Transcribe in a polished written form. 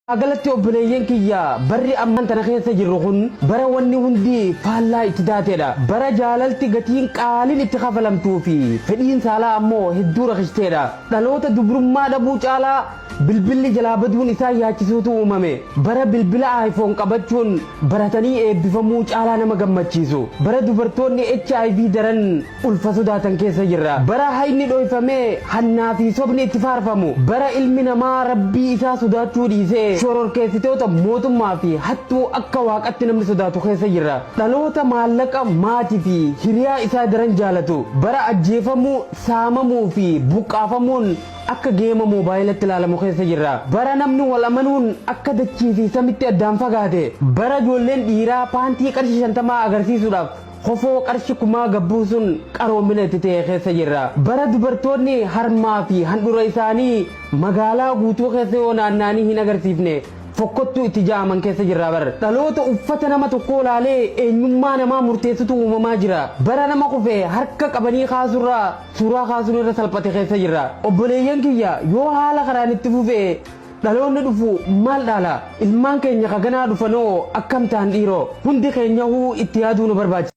Galatti obboleeyyan kiyya, barri ammaan tana keessa jirru kun bara wanni hundi faallaa itti taateedha. Bara jaalalti gatiin qaaliin itti kafalamtuu fi fedhiin saalaa ammoo hedduu rakisteedha. Dhaloota dubrummaa dhabuu caalaa bilbilli jalaa baduun isaan yaachisuutu uumame. Bara bilbila iPhone qabachuun baratanii eebbifamuu caalaa nama gammachiisu. Bara dubartoonni HIV daran ulfa sodaatan keessa jirra. Bara hayni dhoyfamee hannaa fi sobni itti faarfamu. Bara ilmi namaa Rabbii isaa sodaachuu dhiisee shororkeessitoota mootummaa fi hattuu akka waaqatti namni sodaatu keessa jirra. Dhaloota maallaqa, maatii fi hiriyaa isaa daran jaalatu. Bara ajjeefamuu, saamamuu fi buqqaafamuun akka geema moobaayilatti ilaalamu keessa jirra. Bara namni wal amanuun akka dachii fi samitti addaan fagaate. Bara ijoolleen dhiiraa paantii qarshii 50 agarsiisuudhaaf kofoo qarshii kumaa gabbuusuun qaroomina itti ta'e keessa jirra. Bara dubartoonni harmaa fi handhura isaanii magaalaa guutuu keessa yoo naanna'anii hin agarsiifne fokkottuu itti ja'aman keessa jirra bar. Dhaloota uffata nama tokkoo laalee eenyummaa namaa murteessutu uumamaa jira. Bara nama kufe harka qabanii kaasurraa suuraa kaasuun irra salphate keessa jirra. Obboleeyyan kiyya, yoo haala kanaan itti fufe dhaloonni dhufu maal dhaala? Ilmaan keenya kaganaa dhufanoo akkam ta'an dhiiroo? Hundi keenyahuu itti yaaduu nu barbaachisa.